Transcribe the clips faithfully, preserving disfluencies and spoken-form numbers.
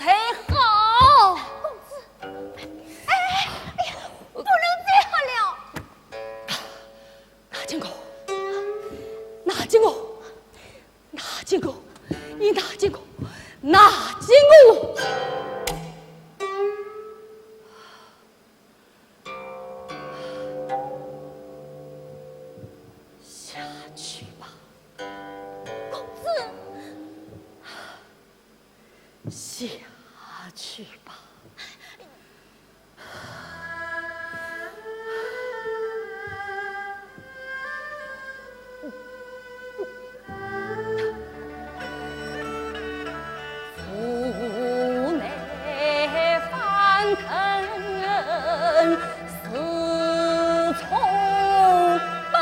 才好。公子，哎，哎呀，不能再喝了。拿紧我，拿紧我，拿紧我，你拿紧我，拿紧我。 下去吧，公子。下去吧。 腹内翻腾似冲奔。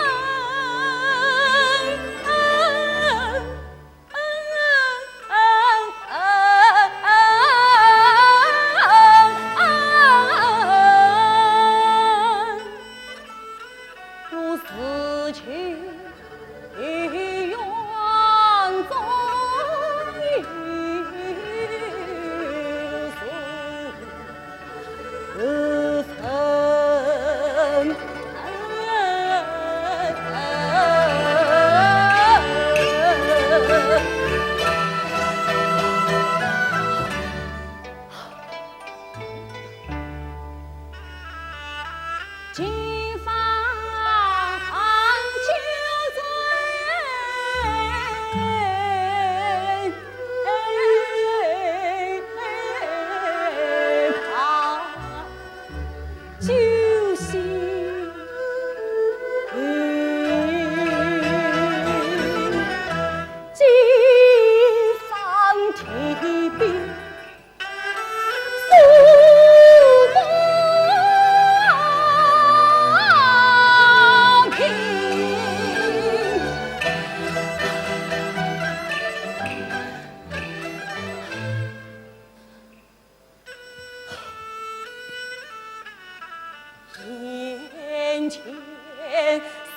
眼前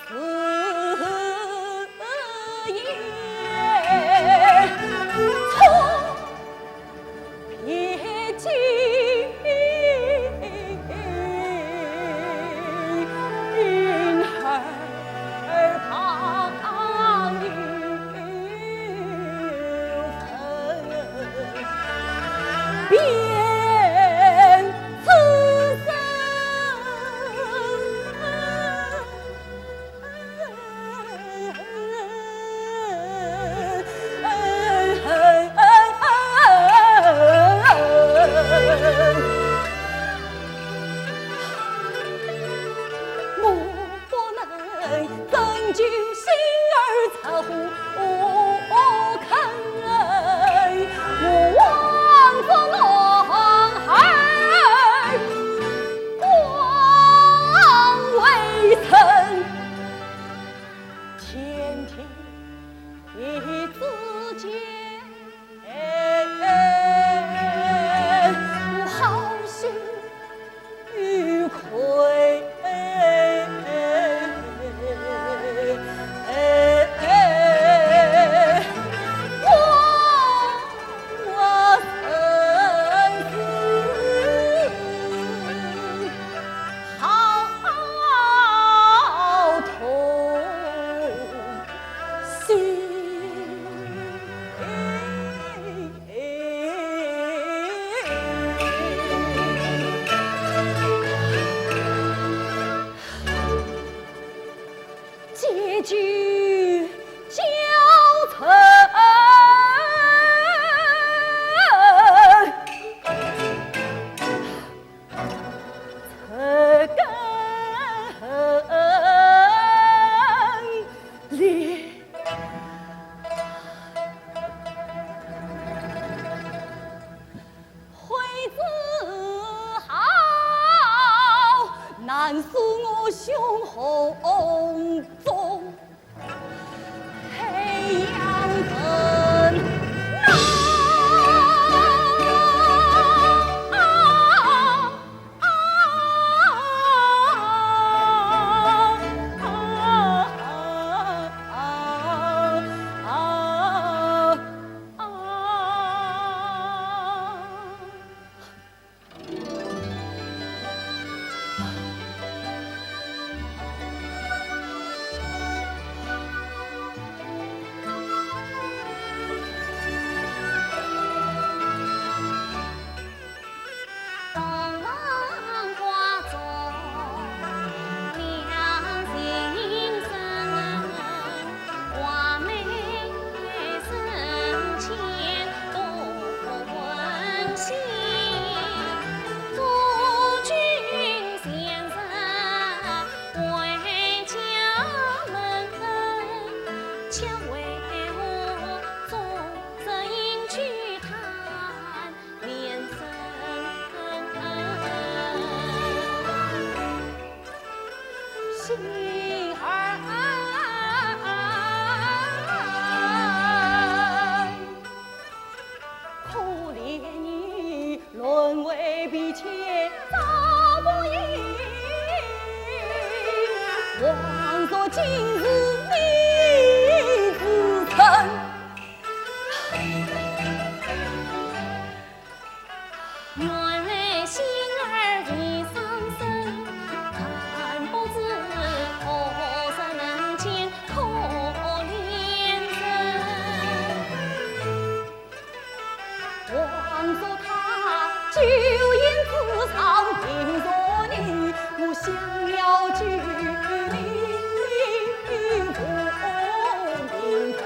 是夜，错别经，云儿旁有王叔今日你自称。原来心儿已伤神，看不知何日能见可怜人。 王叔他酒宴之上，命若你，我想要救你，我命人。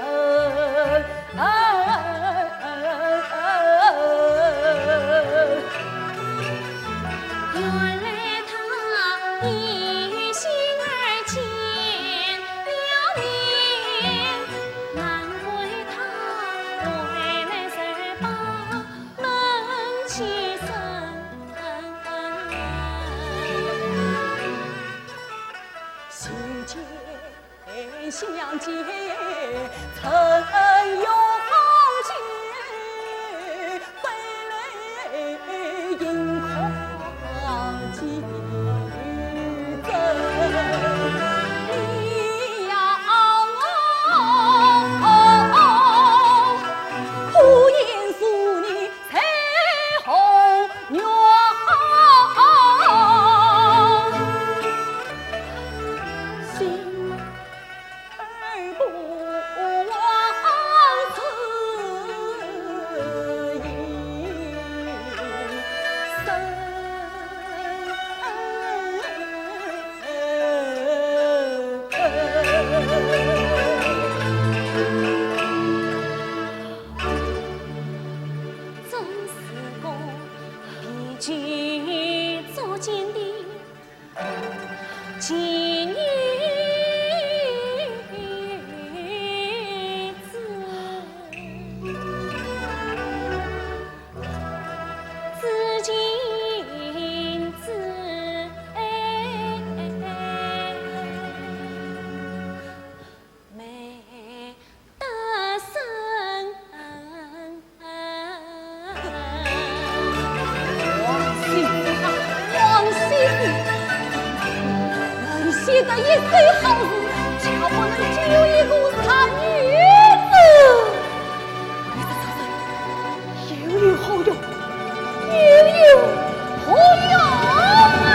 原来他一心儿见了面，难怪他回来才把门起身。相见曾有好酒，杯里盈眶几 真是个比肩作剑的 王熙凤啊，王熙凤，人死得一手好字，却不能救一个弱女子。你这畜生，又有何用？又有何用啊？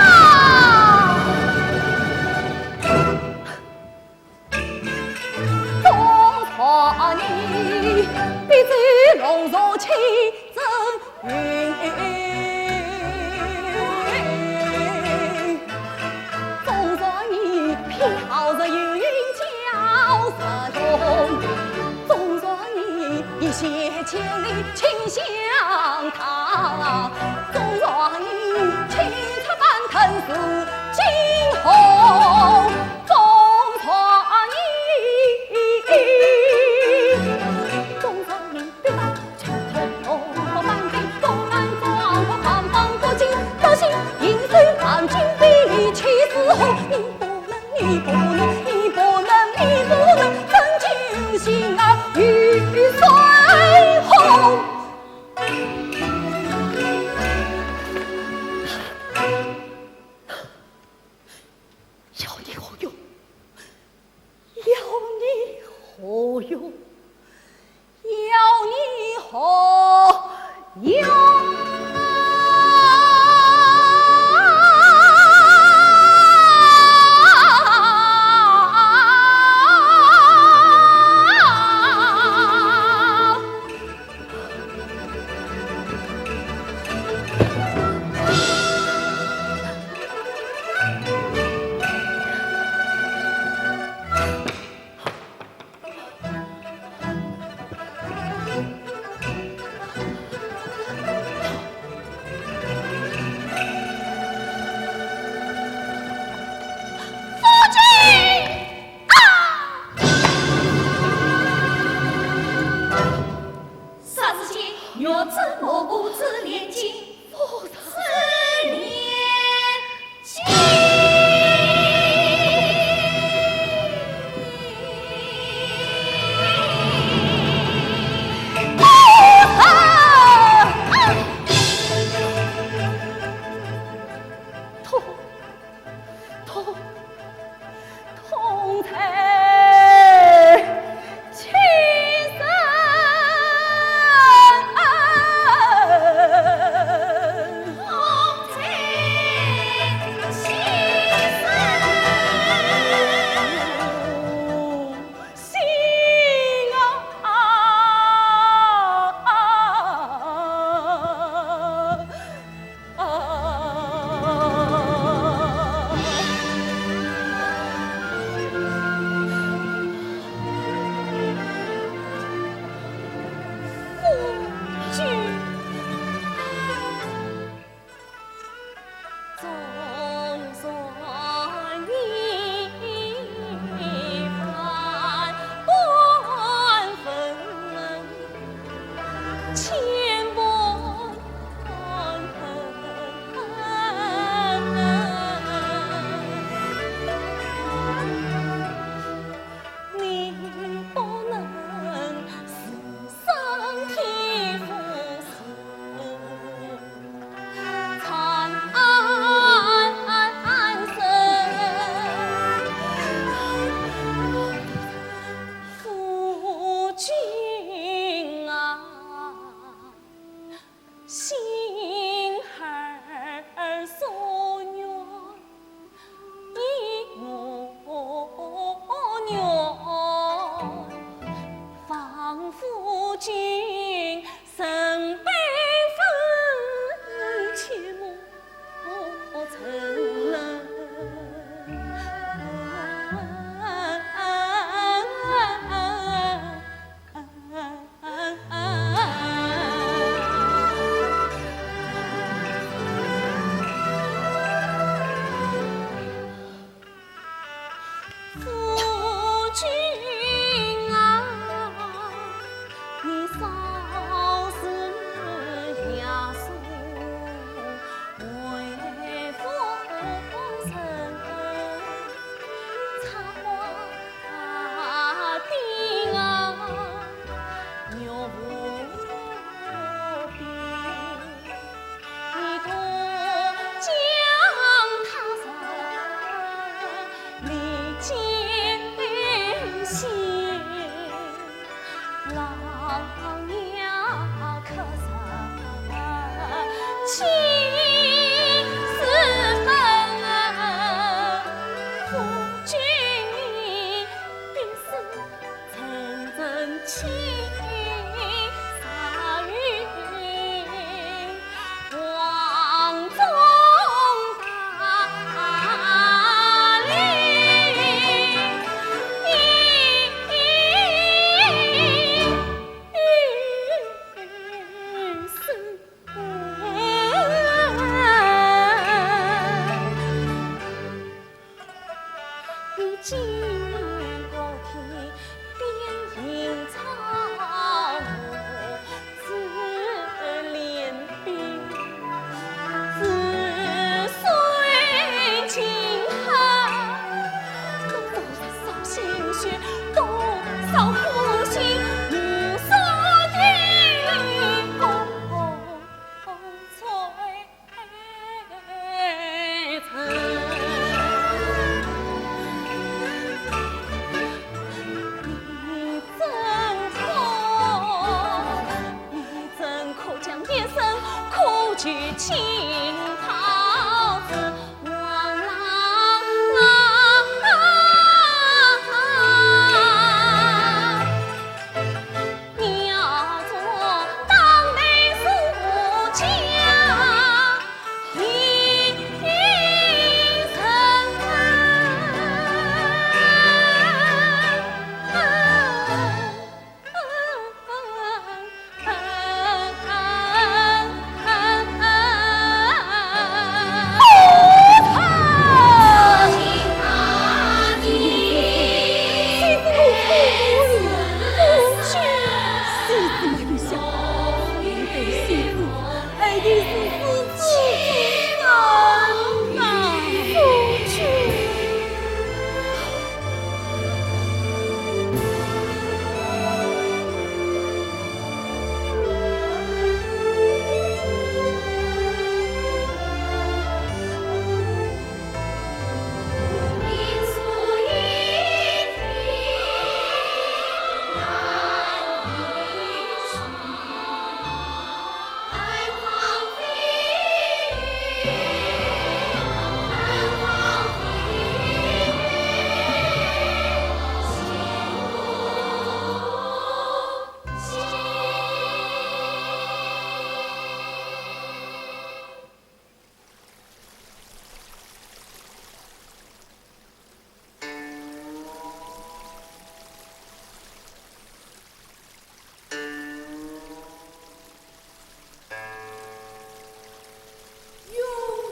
永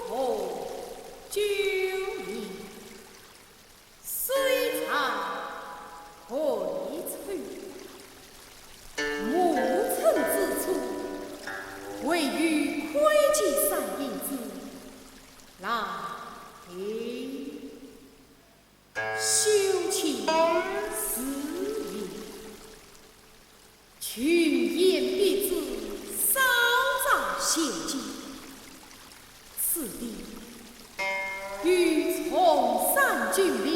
和九年，水涨汇秋，暮春之初，唯有窥见山影子来迎。 修清寺院，群贤毕至，烧斋献祭。此地有崇山峻岭，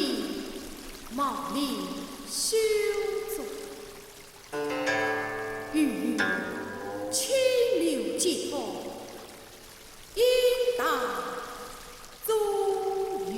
茂林修竹，又有清流急风， 应当祝愿。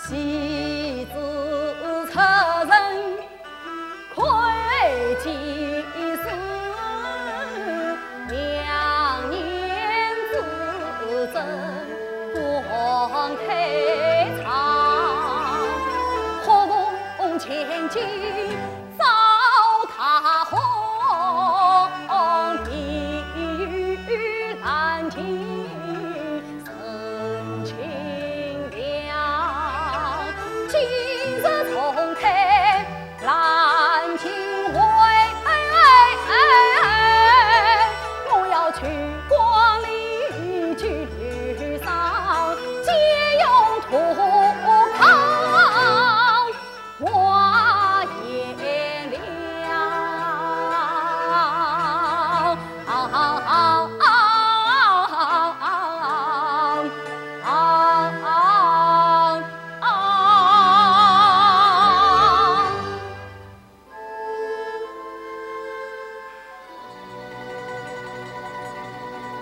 戏子出身会稽师，两年至尊皇太上，后宫千金 赵太后，第一与兰亭成亲了。今日重开兰亭会，我要去光临聚赏，借用土考 花颜料。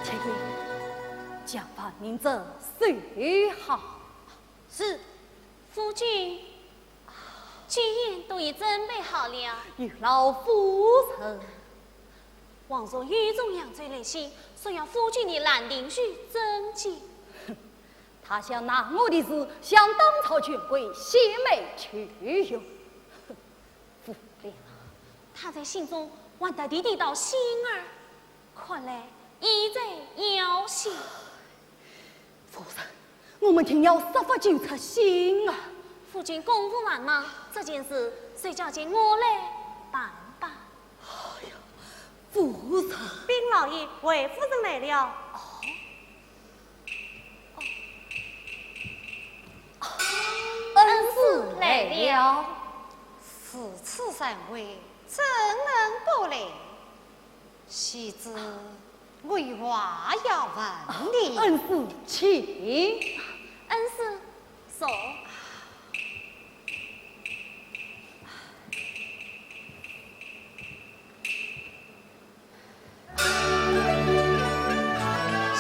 且慢，将饭茗酒收好。 是，夫君。酒宴都已准备好了。有劳夫人。皇上御赐扬州来信，说要夫君的兰亭序增进。他想拿我的诗向当朝权贵献媚取用。无聊。他在信中还特地提到星儿，看来意在邀请。 夫人，我们定要设法救出星儿。夫君公务繁忙，这件事就交给我来办吧。哎呀，夫人。禀老爷，回夫人来了。哦。恩师来了。如此盛会，怎能不来？ 戏子，我有话要问你。恩师，请。恩师，坐。 恩师，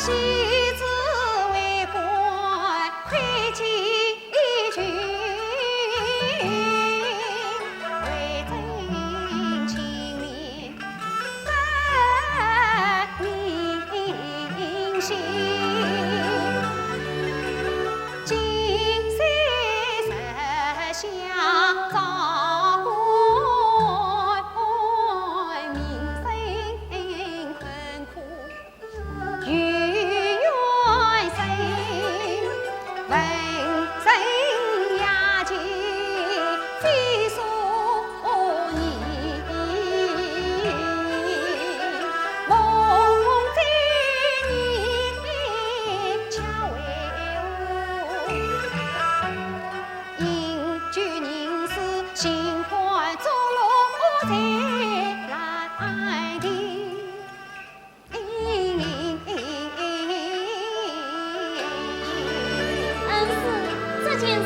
这件事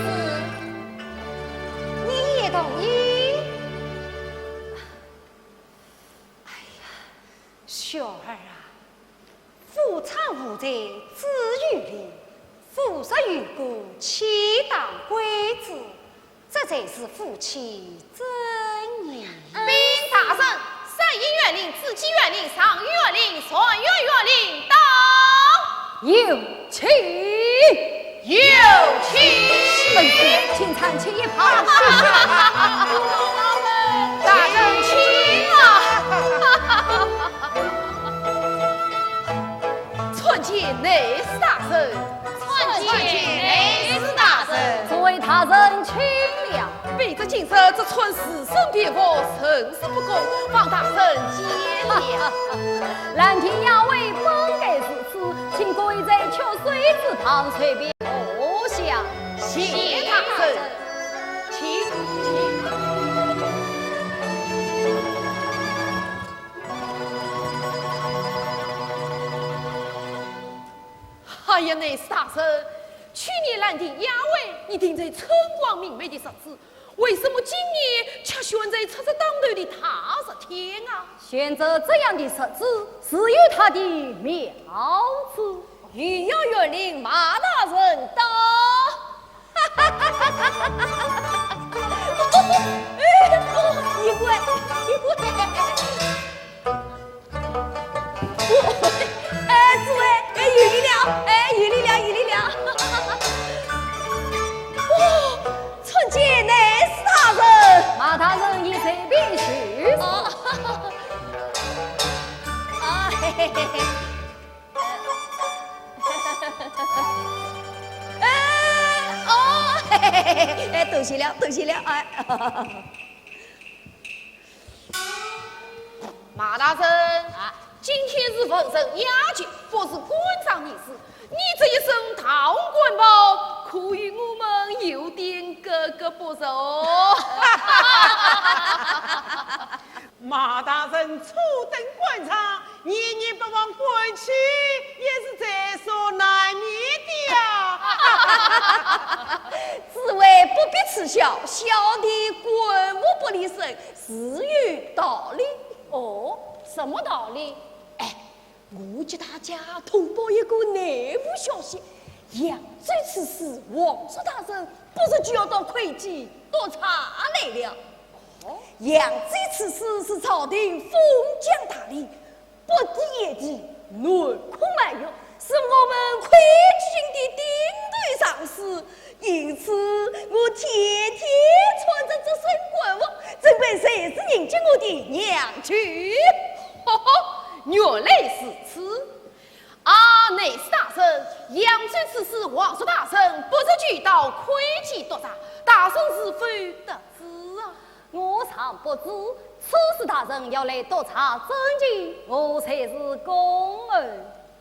你也同意？哎呀，雪儿啊， 夫唱无罪子有理，夫说有过，岂当归之？这才是夫妻真义。禀大人，三爷辕令，紫禁辕令，状元辕令，传阅辕令到。有请。 有请。恩师，请暂且一旁。大人请啊。参见内侍大人。参见内侍大人。诸位大人请了。卑职今日只穿书生便服，甚是不恭，望大人见谅。兰亭雅会本该如此，请各位在曲水之旁随便 坐下。谢大人。请，请。哎呀，内侍大人，去年兰亭雅会你定在春光明媚的日子，为什么今年却选在漆黑当头的大热天啊？选择这样的日子，自有它的妙处。 御史辕令马大人到。哈一块，一块。哎，诸位，哎，有礼了，哎，有礼了，有礼了。哦，参见内侍大人。马大人已在边去。哦，啊，嘿嘿嘿嘿。 哎，哦，嘿嘿嘿嘿，哎，多谢了，多谢了，哎。马大人，啊，今天是文人雅集，不是官场人士，你这一身道官袍，可与我们有点格格不入。马大人初登官场， 年年不往官去，也是在所难免的呀。诸位不必嗤笑，小弟官屋不离身，自有道理。哦，什么道理？哎，我给大家通报一个内幕消息，扬州刺史王叔大人不是就要到会稽督察来了？哦，扬州刺史是朝廷封疆大吏， 北抵鄢地，南控蛮越，是我们会稽军的顶头上司，因此我天天穿着这身官服，准备随时迎接我的娘舅。呵呵，原来如此。啊，内侍大人，扬州刺史王叔大人不是就到会稽督察，大人是否得知啊？ 我尚不知，刺史大人要来督察征京，我才是恭候。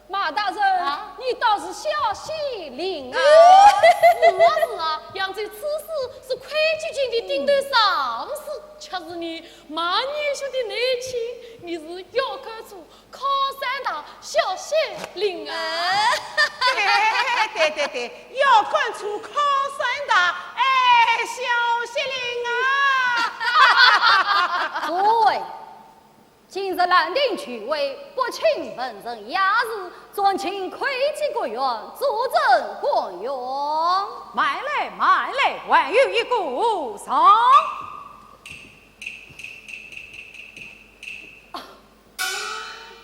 马大人，啊？你倒是消息灵啊！是啊，是啊，扬州刺史是会稽军的顶头上司，却是你马年兄的内亲，你是要看出 靠山大，小谢灵啊！哎，对对对，要看出靠山大，哎，小谢灵啊！诸位，今日兰亭聚会，不请文人雅士，专请会稽各院主簿官员。慢来，慢来，还有一个上。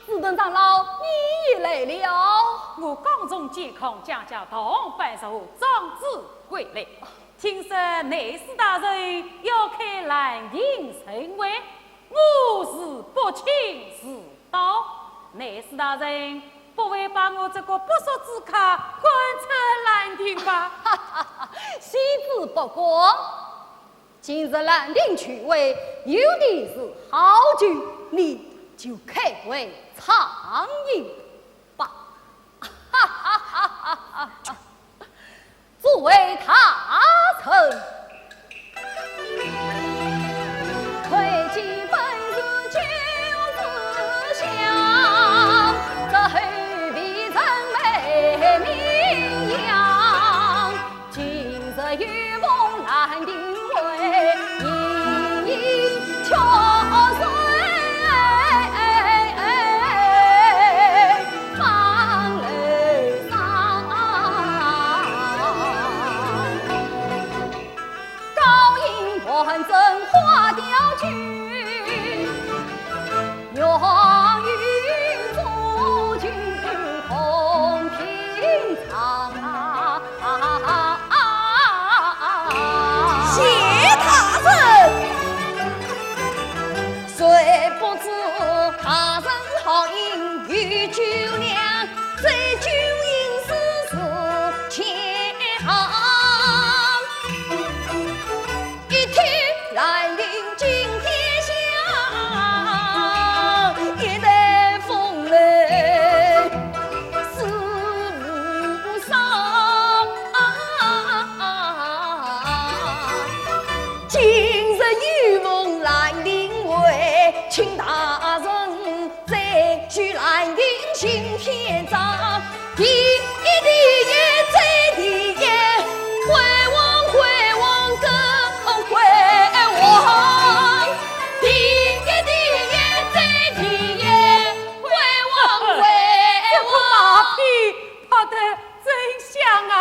紫藤长老，你也来了。我刚从监控将家堂办事后张子归来，听说内侍大人要开兰亭盛会，我是不请自到。内侍大人不会把我这个不速之客赶出兰亭吧？惜之不过。 今日兰亭聚会，有的是好酒，你就开胃畅饮吧。哈哈哈哈哈！诸位大臣，会稽本是君子相，这后妃人美名扬。 今日有逢兰亭会，莺莺雀翠望楼上。高音盘正花调君， 愿与诸君同品尝。谢大人。谁不知大人好饮御酒酿，醉酒吟诗是千行。 一听兰亭今天响，一代风流是无双。今日有逢兰亭会，请大人再续兰亭新篇章。 第一第一再第一，回望回望更回望。第一第一再第一，回望回望。这匹马匹跑得真像啊！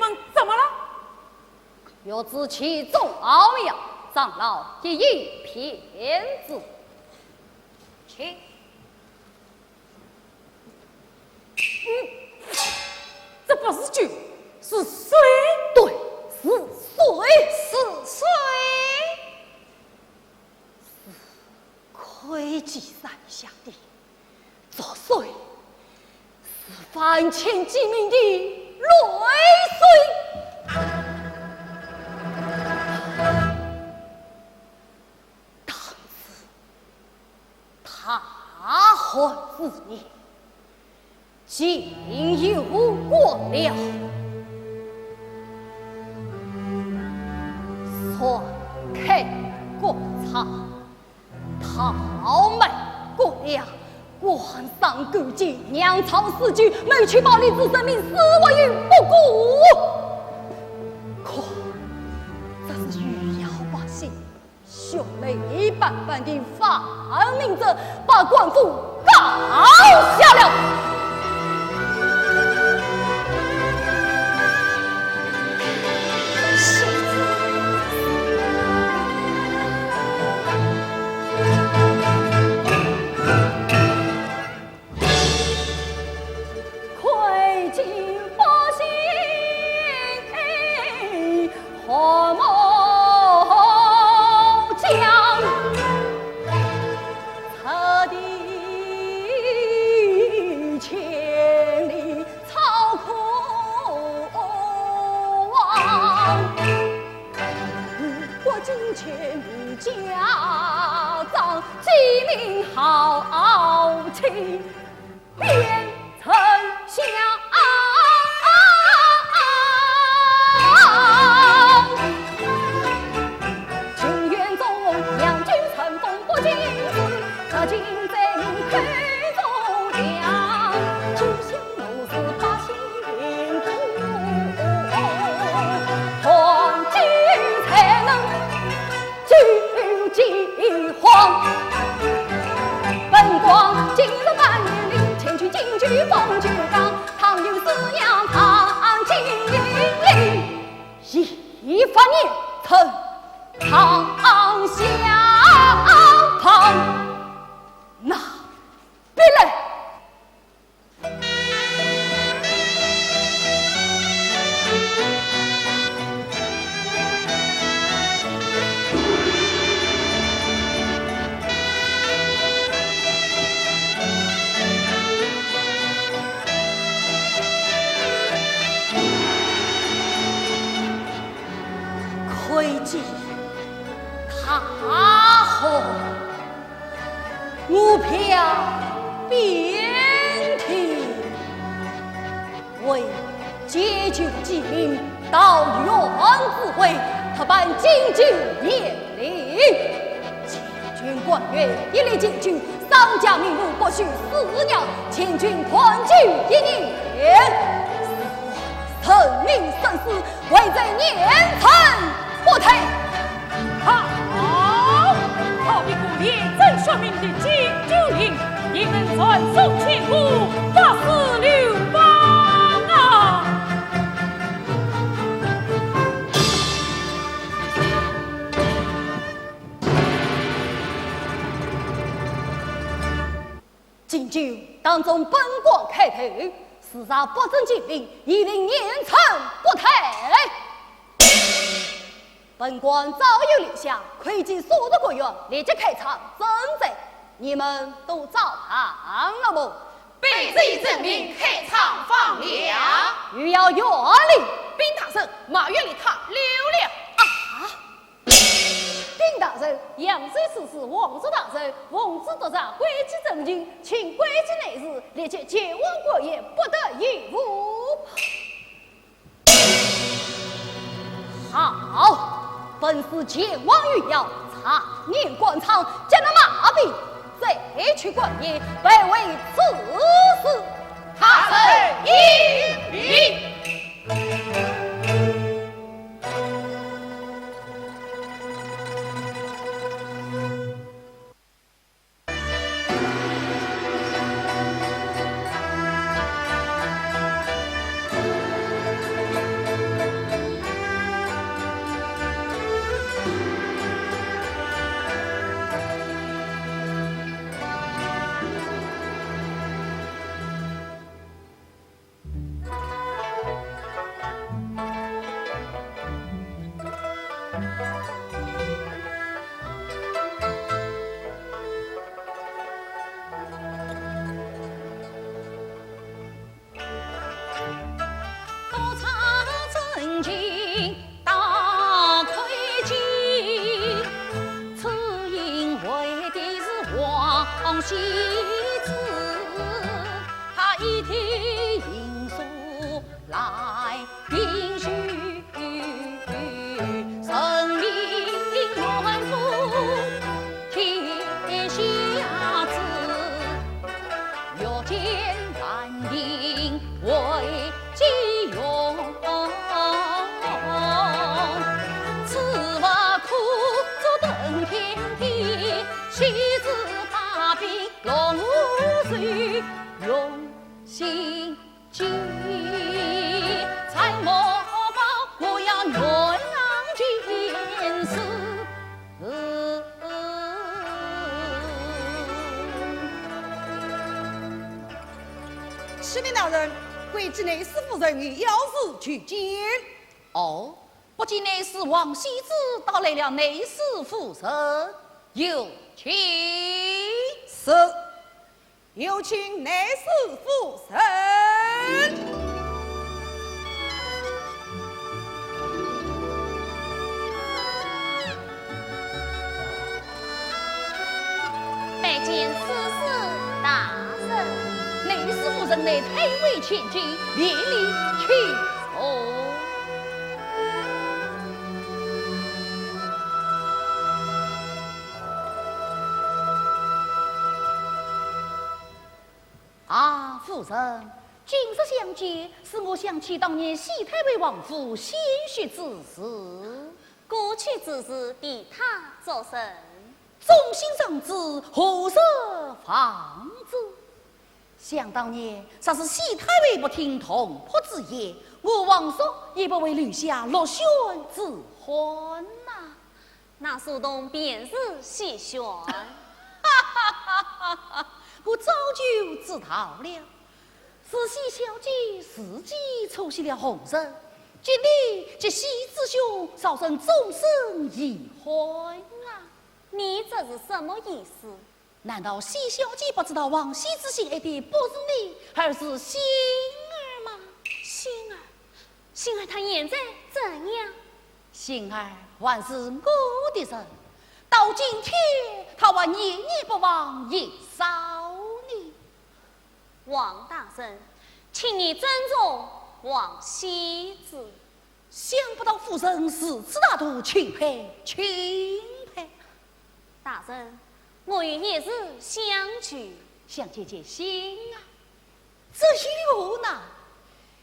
们怎么了？欲知其中奥妙，长老一言便知。请。嗯，这不是酒，是水。对，是水。是水。是 魁梧山下的濁水，是万千贱民的泪水。当时大旱之年， 井有灌粮，船开谷仓，稻麦谷粮，官商勾结，粮草四聚，谋取暴利之人，命死活于不顾。可这是愚要百姓， 血泪斑斑的反民者，把官府告下了。魁梧百姓和睦乡，赤地千里草枯黄。 不过金钱的家当，鸡鸣豪情变成响。情愿中，两军乘风过境时，踏进贼民口中粮，就像 我是百姓命苦，黄金才能救饥荒。本官今日扮演的千军金句风酒缸，倘有四娘唐金陵，一发念成唐小唐。那必来。 魁梧大河，我漂遍天，为解救饥民，到援之会，特办金酒宴礼。 千军官员一律禁酒，商家民户不许私酿，千军团聚一年。是我人民生死，危在念臣不退。好，好比古列阵血明的禁酒令，定能传颂千古，百世流芳啊！ 禁酒当中本官开头，自然不准禁令，一定严惩不贷。本官早有令下，魁梧所属官员立即开仓赈灾，你们都照办了么？卑职遵命开仓放粮。有要县令。禀大人，马院里他溜了。啊！ 禀大人，扬州刺史王叔大人奉旨督察，规矩遵行，请规矩内侍，立即前往官驿，不得延误。好，本使前往御窑，查验官仓，将那马匹，再去官驿，备为此事。大人英明。戏子，他一听音速来应许，神明满府天下知，欲见兰亭为祭容。此物可作登天梯， 岂知把柄落无收，用心计，才莫把我要原郎见死。启禀大人，贵妃内侍夫人有要事求见。哦， 不见内侍王羲之，倒来了内侍夫人，有请。是，有请内侍夫人。拜见内侍大人。内侍夫人乃太尉千金，免礼请坐。 啊，夫人，今日相见，使我想起当年西太后王府献血之事。过去之事，提它作甚？忠心长子，何日忘之？想当年，若是西太后不听同仆之言，我王叔也不会留下落选之患呐。 那书童便是西宣。哈哈哈哈！我早就知道了，是西小姐自己错惜了红人，今日借西子兄，造成终身遗憾啊！你这是什么意思？ 难道西小姐不知道王羲之心爱的不是你，而是星儿吗？星儿，星儿他现在怎样？星儿还是我的人，到今天他还念念不忘，一笑呢。王大人，请你尊重王羲之。 想不到夫人如此大度，钦佩，钦佩。大人，我与叶氏相聚。想见见星儿，这又何难？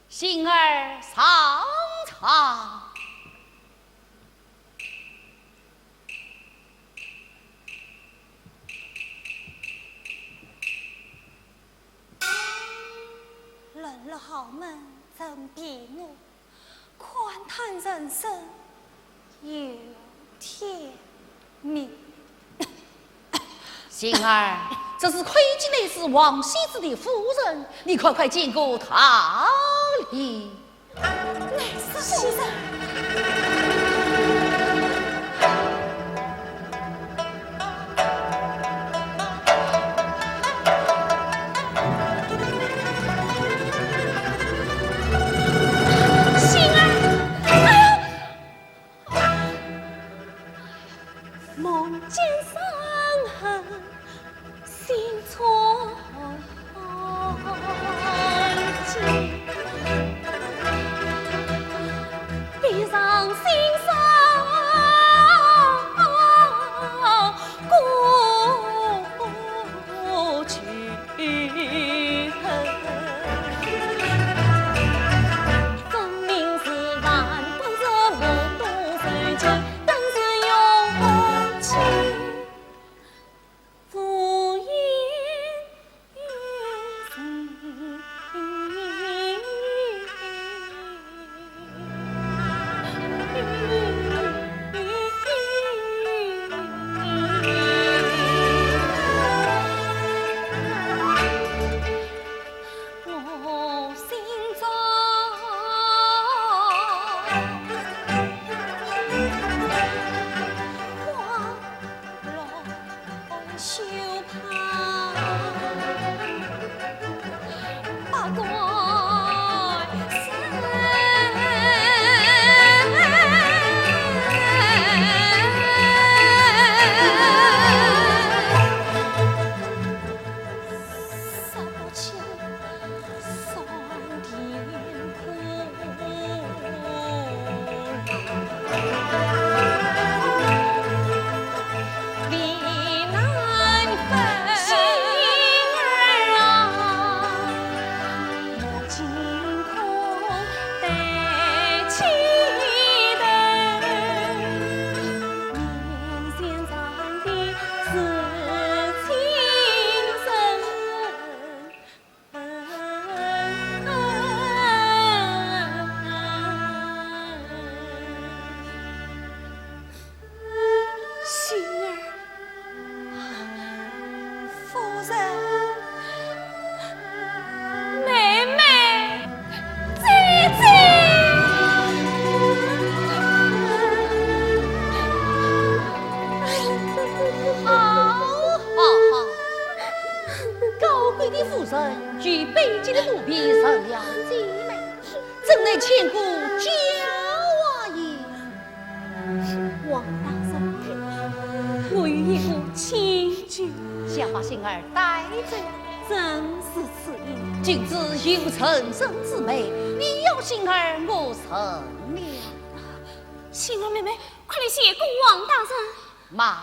星儿上床。 论了豪门真比我，看淡人生有天命。星儿，这是亏你乃是王羲之的夫人，你快快见过她哩。 乃是夫人。星儿，哎呀！ 梦见山河心错境，闭上心上过去。 分明是万般折磨多受尽，等是用不尽。大人，我有一个请求。想把信儿带走。正是此意。君子有成人之美，你要信儿，我认了。信儿妹妹，快来谢过王大人。慢，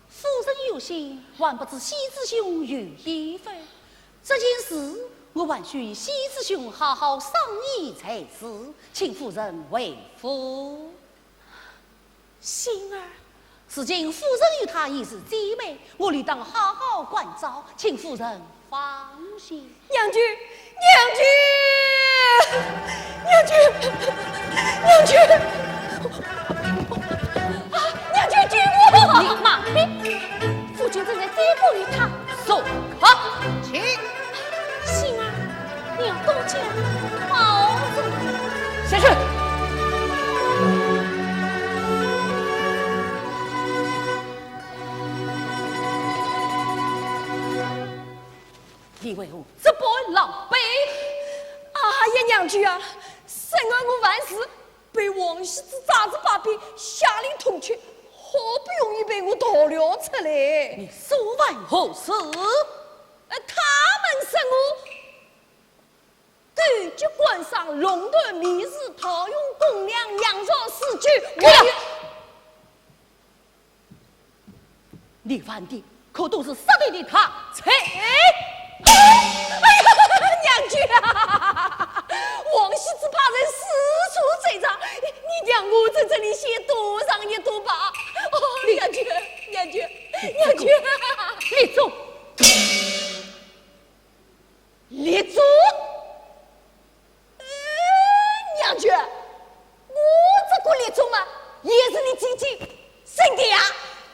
夫人有信，还不知先子兄有意否？这件事，我还需先子兄好好商议才是，请夫人回府。 信儿。如今夫人与他已是姐妹，我理当好好关照，请夫人放心。娘舅，娘舅，娘舅，娘舅！啊，娘舅救我！你慢点，夫君正在追捕于他。走开，请。 信儿，你要多加保重。下去。你为何这般狼狈？哎呀，娘舅啊，深夜我犯事，被王喜之抓至把柄，下令痛打，好不容易被我逃了出来。你所犯何事？呃，他们说我 勾结官商，弄断民事，盗用公粮，酿造事件。够了！你犯的可都是杀敌的大罪。哎呀，娘舅啊！王喜之派人四处追查，你让我在这里先躲藏一躲吧。哦，娘舅，娘舅，娘舅啊！你住！ 列祖？呃，娘舅，我这个列祖嘛，也是你姐姐生的呀。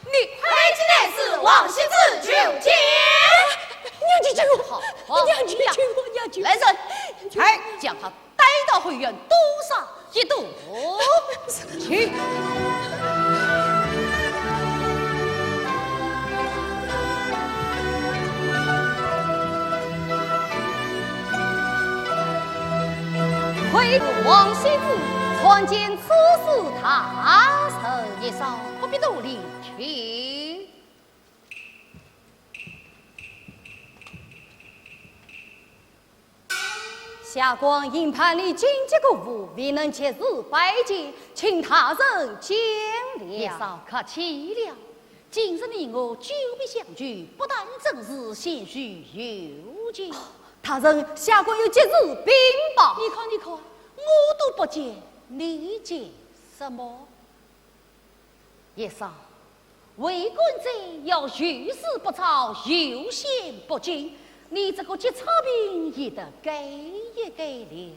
你，快起来，是王喜之求见。娘舅救我，好，好，娘舅救我，娘舅。来人，快将他 带到后院多杀一顿。去。回王喜之参见此事大人一扫，不必多礼，请。 下官因办理紧急公务，未能及时拜见，请大人见谅。一嫂客气了，今日你我久别相聚，不但正事，先叙幽情。大人，下官有急事禀报。你看，你看，我都不见，你见什么？ 一嫂，为官者要有事不招，有险不进，你这个急草坪也得改一改了。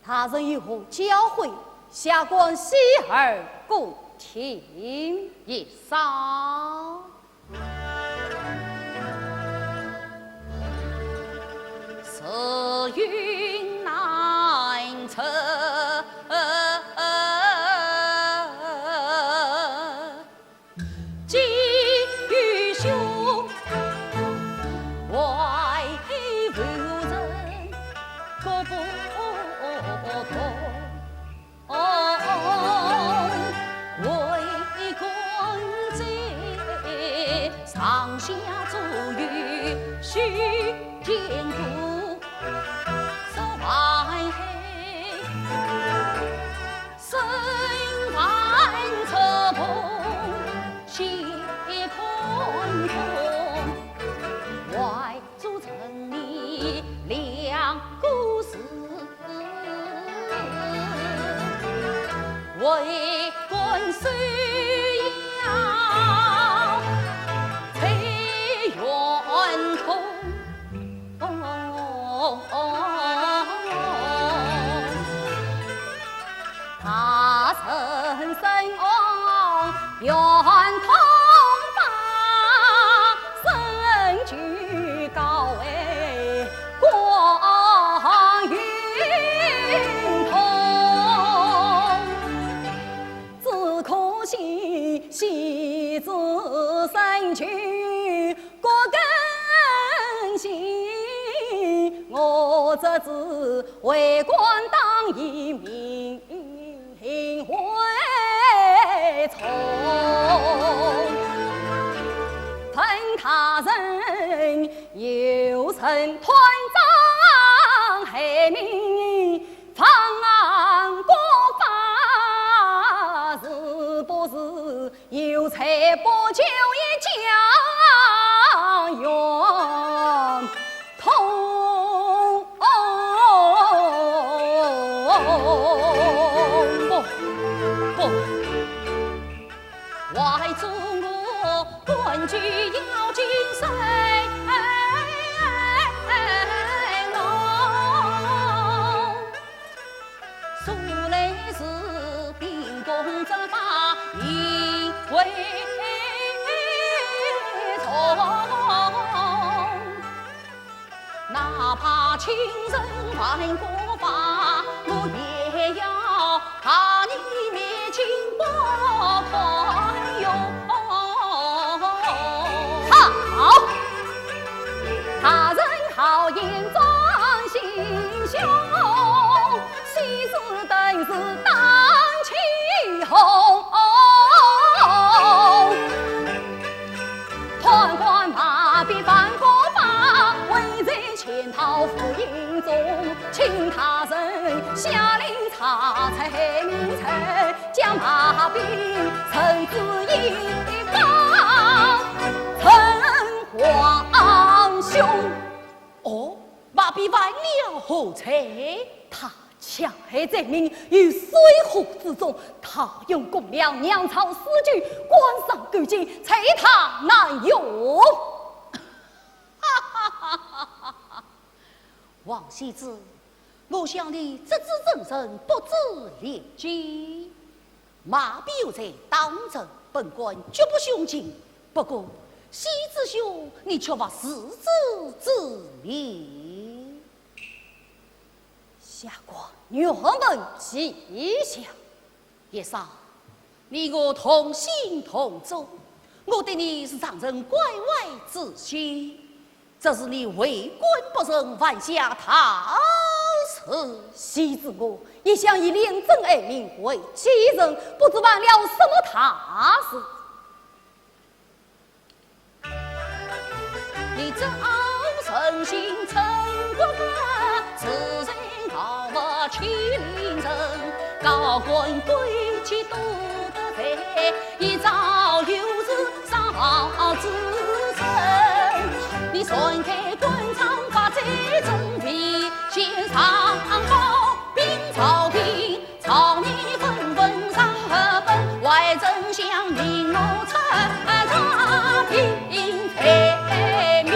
大人有何教诲，下官洗耳恭听。一嫂。 时运难测，吉与凶，外无人，各不同。 为官者，上下左右须兼顾，若万害，身犯赤痛，皆看痛。外 做臣你两个字，为官首要最圆通。 大人身亡，圆通吧，身居高位，光荣通。只可惜，惜之深秋， 骨鲠新，我这次为官当以命为重。团长害民，放过法，是不是有才不就一家冤痛？不，不，外祖我官居要紧谁弄？ 素来是秉公执法，以为重。哪怕亲人犯过法，我也要 大义灭亲不宽容。好，大人豪言壮心胸，昔日本是胆气雄。贪官马必犯过法，为贼 潜逃府营中，请大人下令查出害民者，将马必绳之以法，呈皇兄。哦，马必犯了何罪？他强害罪民，于水火之中，他用公粮粮草私酒，官商勾结，罪他难容。 王羲之，我想你只知人生，不知廉耻。马必有罪，当然本官绝不胸襟。不过，羲之兄，你却无自知之明。下官愿闻其详。 叶绍，你我同姓同宗，我对你是常人关怀之心，只是你为官不慎，犯下大事。羲之我一向以廉政爱民为己任，不知犯了什么大事。 你这人心真骨格，自认高屋欺凌人，高官贵气多得罪，一朝有事上报之人。你擅开官场，发财政变，先上报禀朝廷， 朝野纷纷上河本，坏丞相命我出查，查明罪名。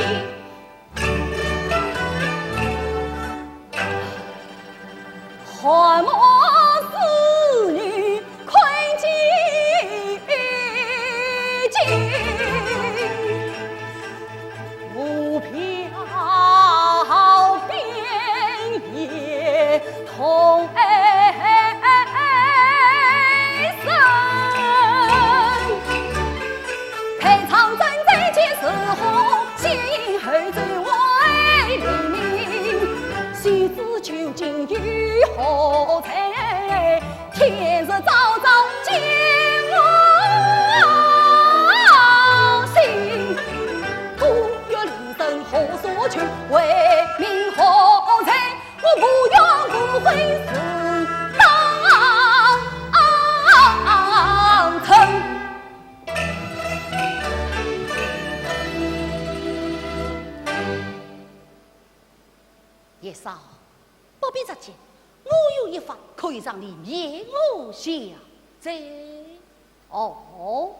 汉末侍女困境，无票边也 痛爱深。太仓斩斩皆是火，先行后追为黎民。羲之究竟有何罪？天日昭昭见我心。古月里生何所求？为民何罪？ 我无怨无悔是当真。叶绍，不必着急，我有一法可以让你免我下罪。哦，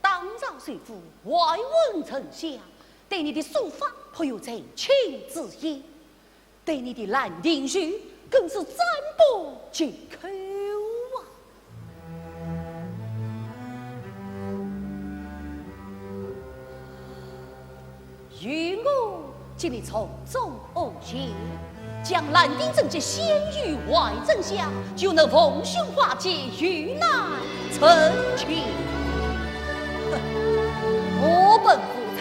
当朝首富外文丞相，对你的书法颇有才情之意。 对你的《兰亭序》更是赞不绝口啊！由我替你从中斡旋，将《兰亭》正集献与外丞相，就能逢凶化吉，遇难成吉。哼，我本无才，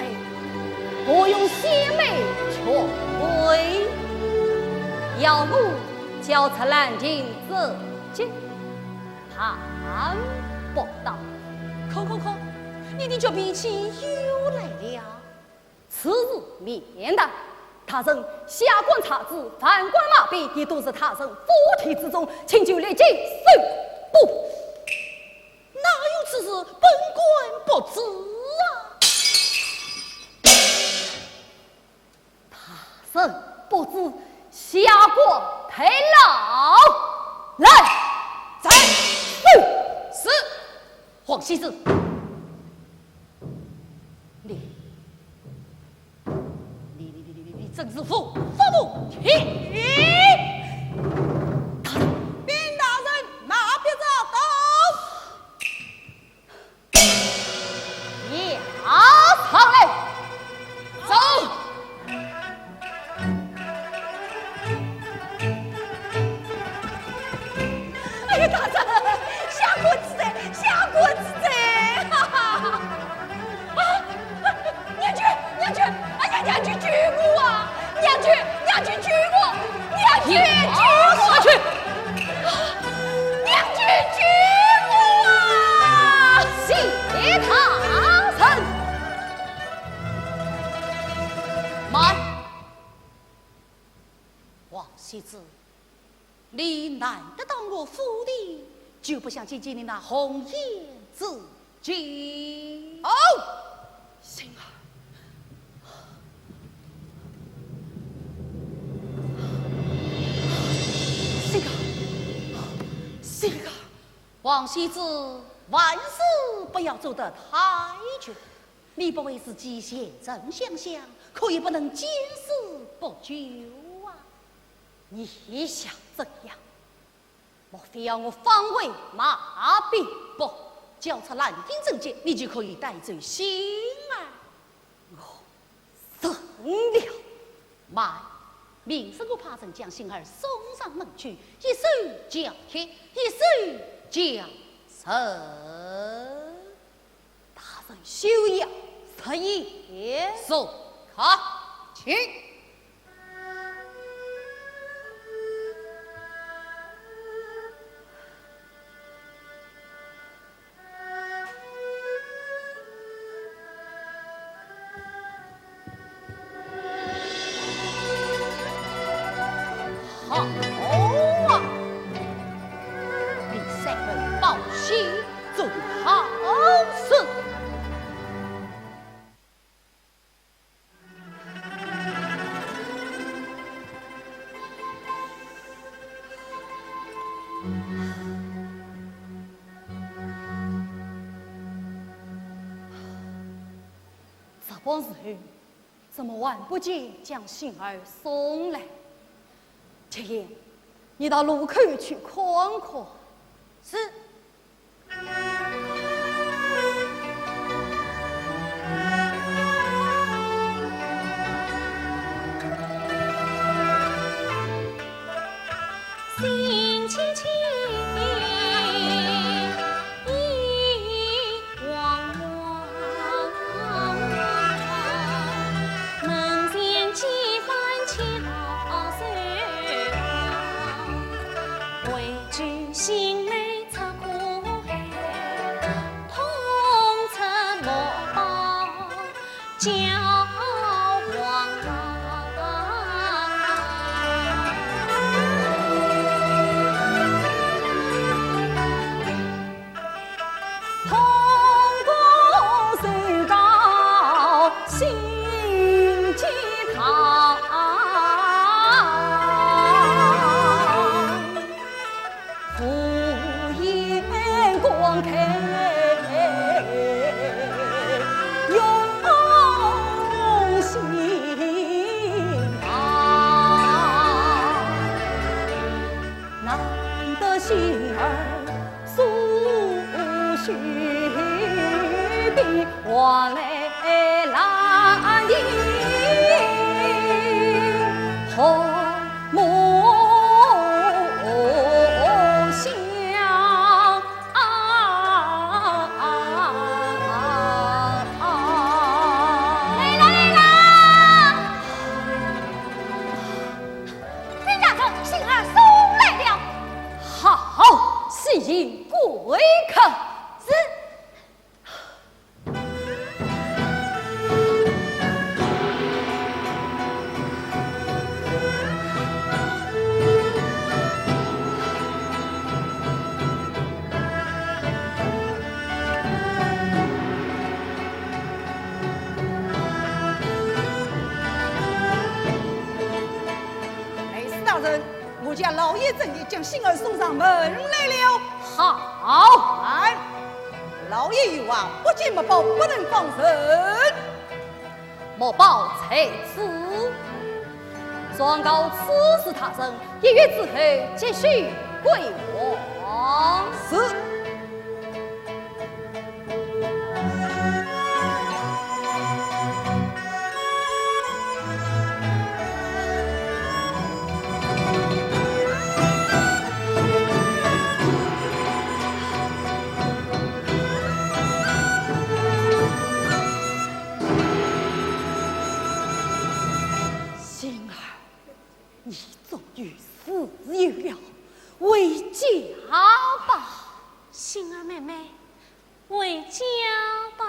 我用献媚劝慰，要我交出《兰亭》之际，办不到。看看看，你的急脾气又来了。此事免谈，大人，下官查知，万贯马匹也都是大人府邸之中，请就立即搜捕。哪有此事？本官不知啊。大人不知，下官代劳。来，在。是。王羲之，你 你你你你你你真是服服不起！大人，禀大人，马匹找到。押上来，走。哎呀，大人，下官知罪，下官知罪，哈哈哈。 啊，娘舅，娘舅，哎呀，娘舅救我啊！娘舅，娘舅救我！娘舅救我！啊，娘舅救我啊！谢大人。慢。王羲之， 你难得到我府邸，就不想见见你那红颜知己？哦，星儿，星儿，星儿。王羲之，万事不要做得太绝。你不为自己前程想想，可也不能见死不救啊！ 你想怎样？莫非要我放回马匹？不，交出南京证件，你就可以带走星儿。我认了。慢，明日我派人将星儿送上门去，一手交铁，一手交人。 大人休要失言。是，快请。好啊，你三门报喜， 做好事。这帮人怎么还不见将星儿送来？铁英，你到路口去看看。是。 来了，来了！禀大人，星儿送来了。好，喜迎贵客。是。正已将星儿送上门来了。好。哎，老爷有话，不见墨宝不能放人。墨宝在此，状告此事大人，一月之后即须归王。是。 星儿，你终于自由了，回家吧。星儿妹妹， 回家吧。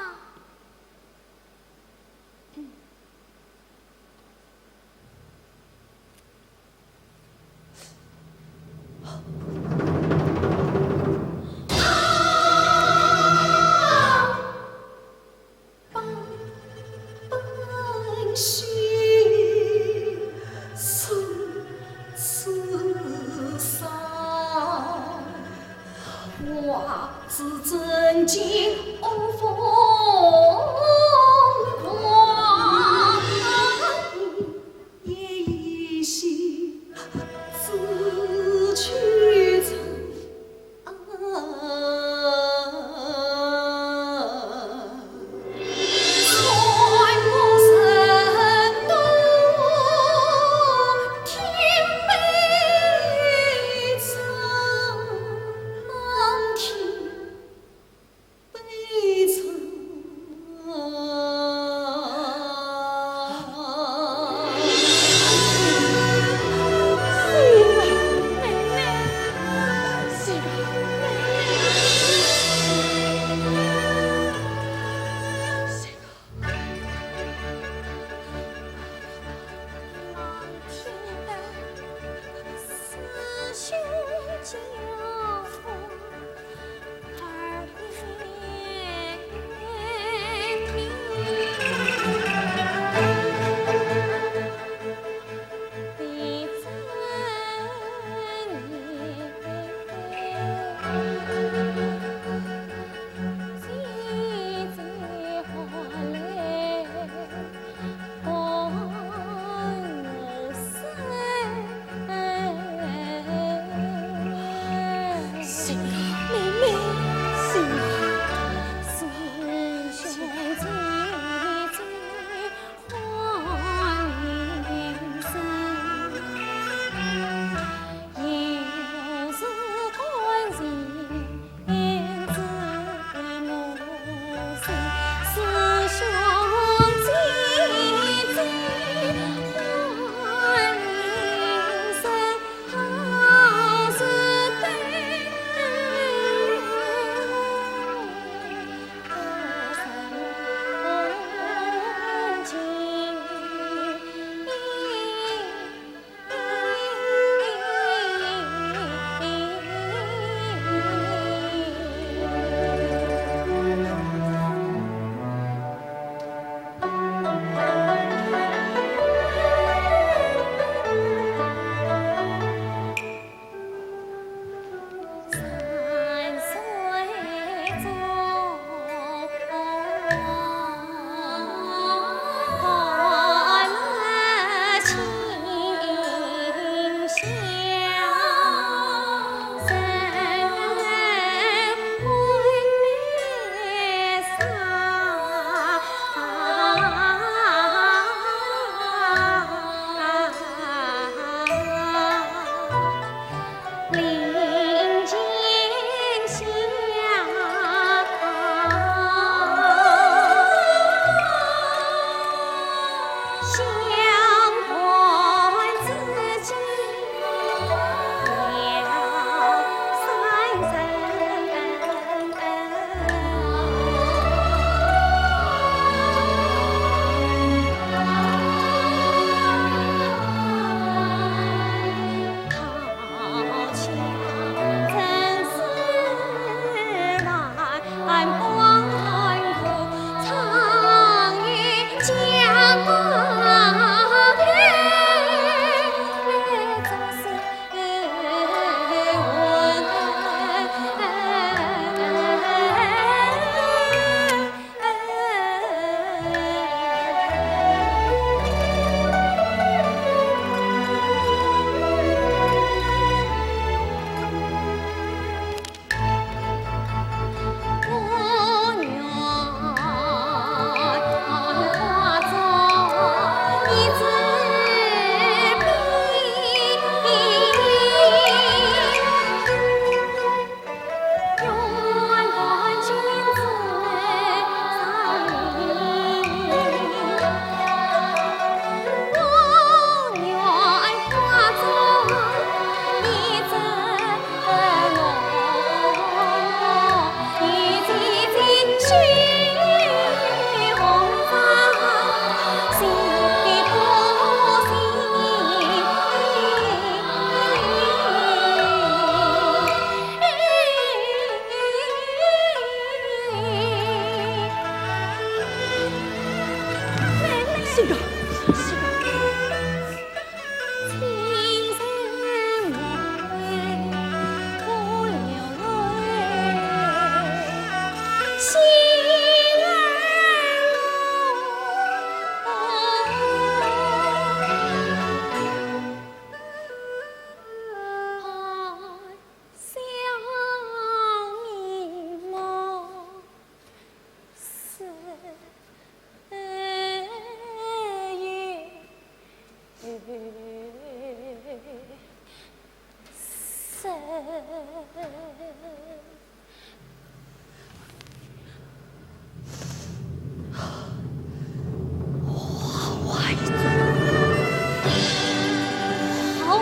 好坏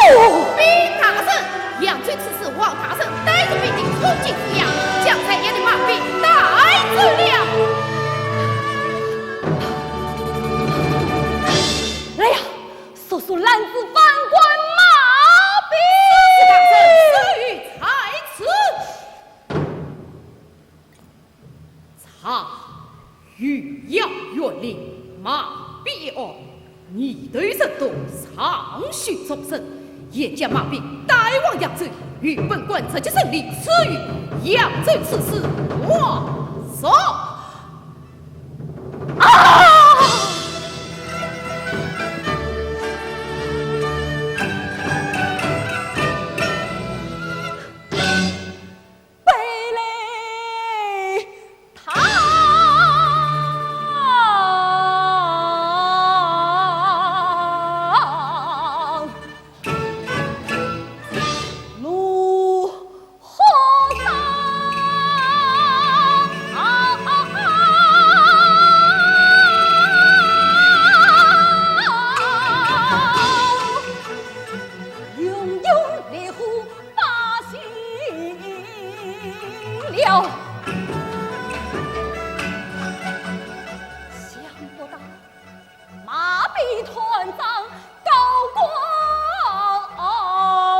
哟！禀大人，扬州刺史王大人带着兵丁冲进府衙，将蔡鄢的马兵带走了。来呀，速速拦住犯官马兵！是大人，速于在此。 查御药园令马必案，疑窦人多，尚需重审，现将马必带往扬州，与本官直接审理，赐予扬州刺史王荣。啊！ 想不到马必团长高官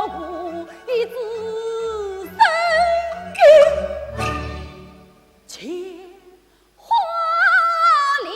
无一子，生于 千花了。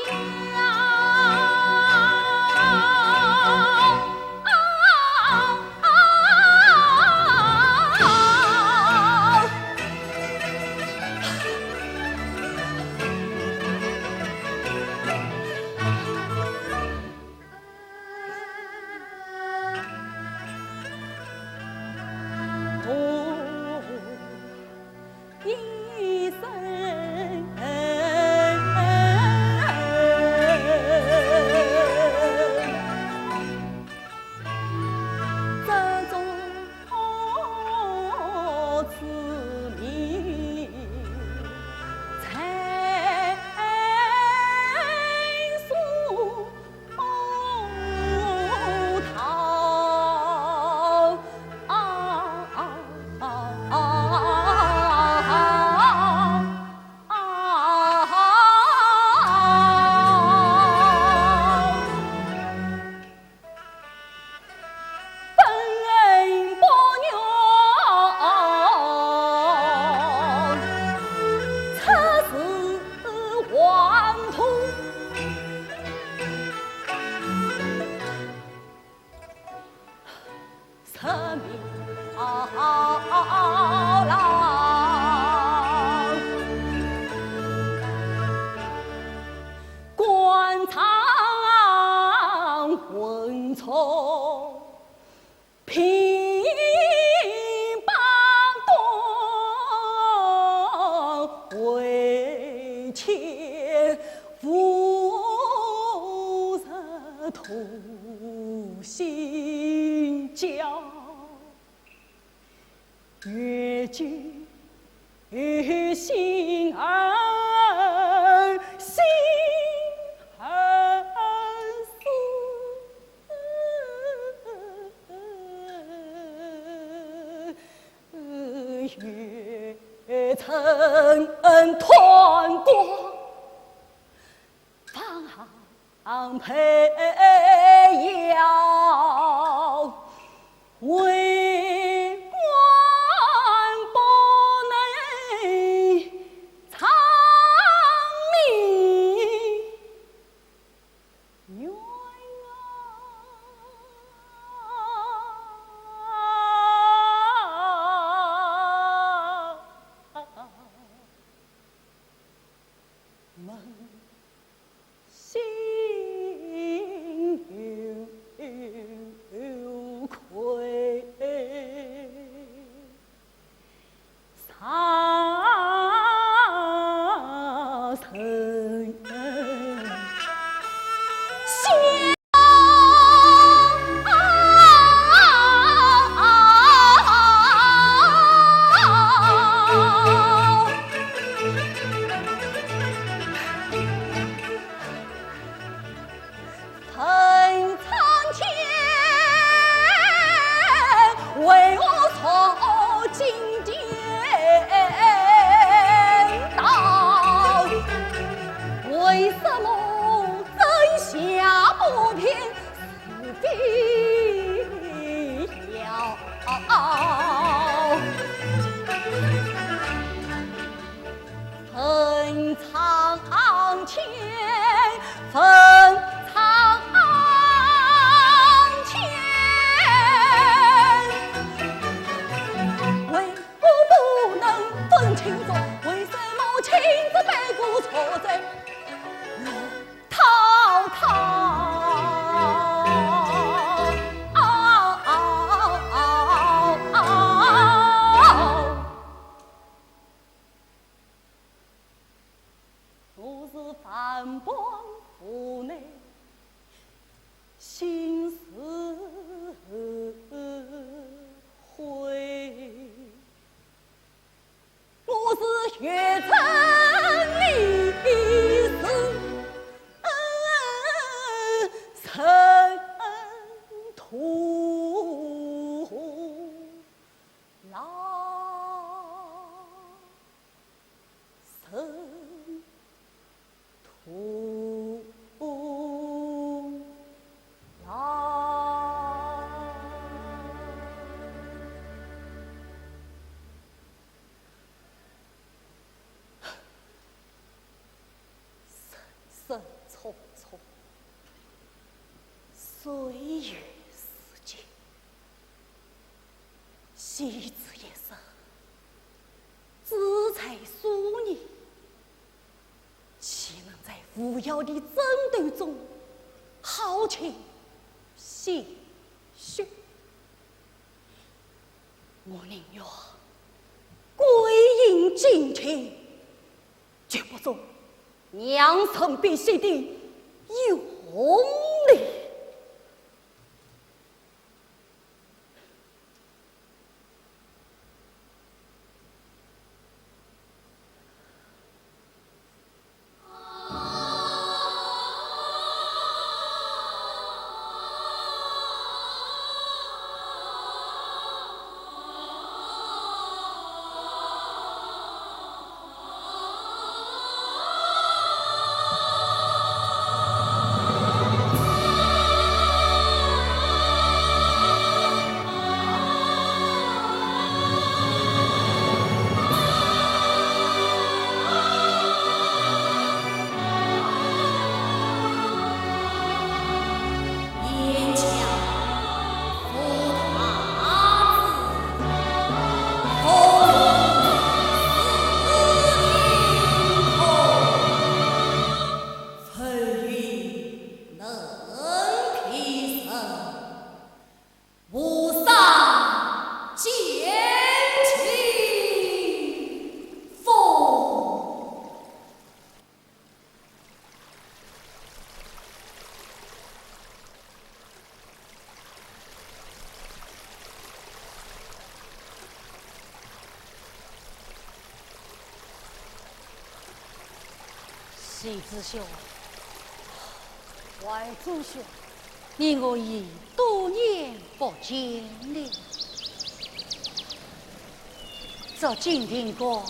心有愧。问苍天，为何错进颠倒？为什么真邪不辨，是非妖？问苍天，问苍天，为何不能分清楚？为什么亲自背过错在讨讨？我是万般无奈心似灰，我是学成你是尘土。 老，老。人生匆匆，岁月似箭。 惜字一生，志在数年，岂能在无聊的争斗中耗尽心血？我宁愿归隐静听，绝不做让人鼻息的冤枉。 徐子兄，怀子兄，你我已多年不见了。这金庭阁，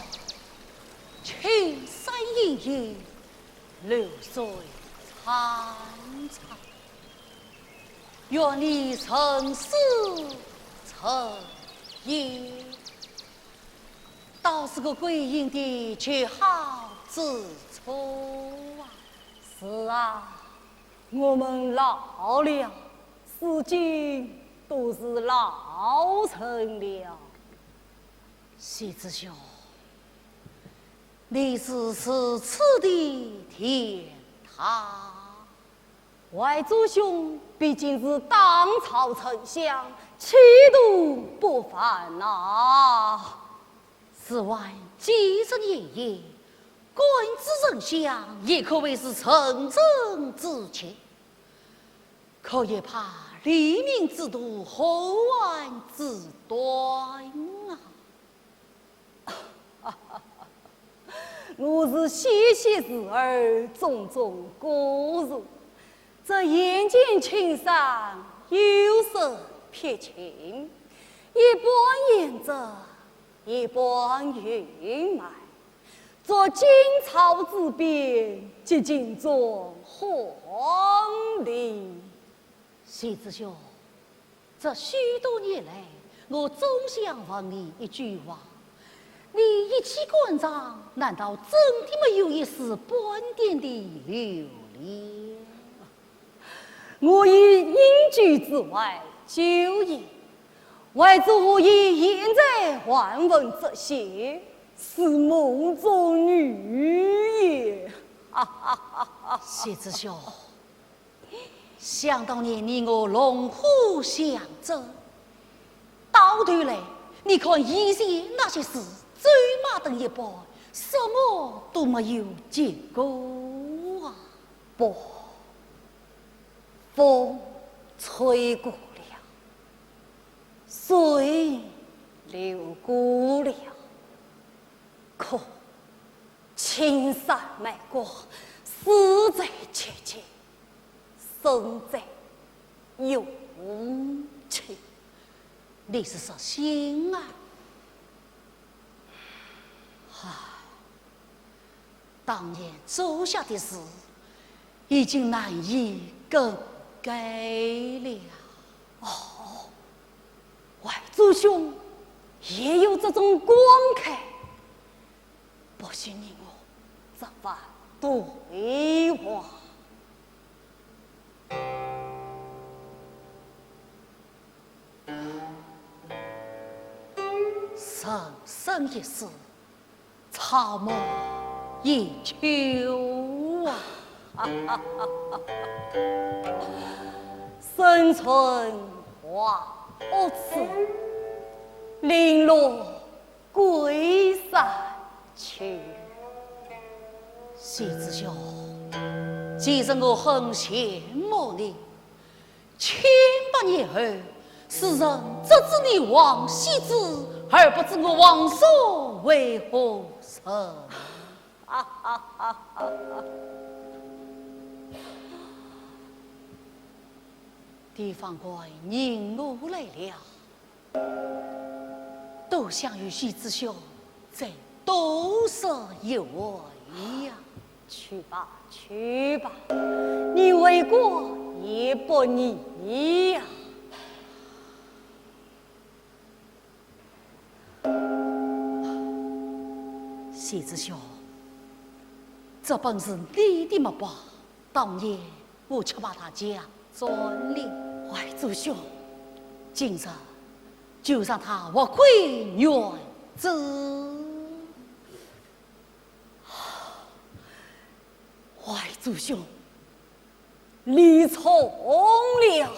青山隐隐， 流水潺潺，愿你成思成也。倒是个归隐的绝好之处啊！是啊，我们老了，如今都是老人了。徐子兄，你是如此的天大。外祖兄毕竟是当朝丞相，气度不凡呐。此番几十年也，官至丞相，也可谓是成臣之杰，可也怕黎民之妒，后患之端啊。我是细细时而种种果树，这眼见青山，有色撇青，一半颜色，一半云彩，作荆草之边，即尽种黄鹂。 徐子兄，这许多年来，我总想问你一句话：你一起官场，难道真的没有一丝半点的留恋？我已隐居之外久矣，外祖何以现在还问这些？似梦中女也。徐子兄， 想当年你我龙虎相争，到头来，你看以前那些事，走马灯一般，什么都没有结果啊。不，风吹过了，水流过了，可青山漫过，死在眼前。 生在永远。你是说心啊？唉，当年做下的事，已经难以更改了。哦，外祖兄也有这种感慨。 不信你我这番对话。人生一世，草木一秋啊。生存花无处，零落 归山去。徐子兄，其实我很羡慕你，千百年后，世人只知你王羲之，而不知我王朔为何人。地方官人我来了。 多想与徐子兄再多说一回呀。去吧，去吧，你为官也不易呀。徐子兄，这本是你的木瓜，当年 我却把它抢转了。外祖兄，今日就让它物归原主。外祖兄，你错了。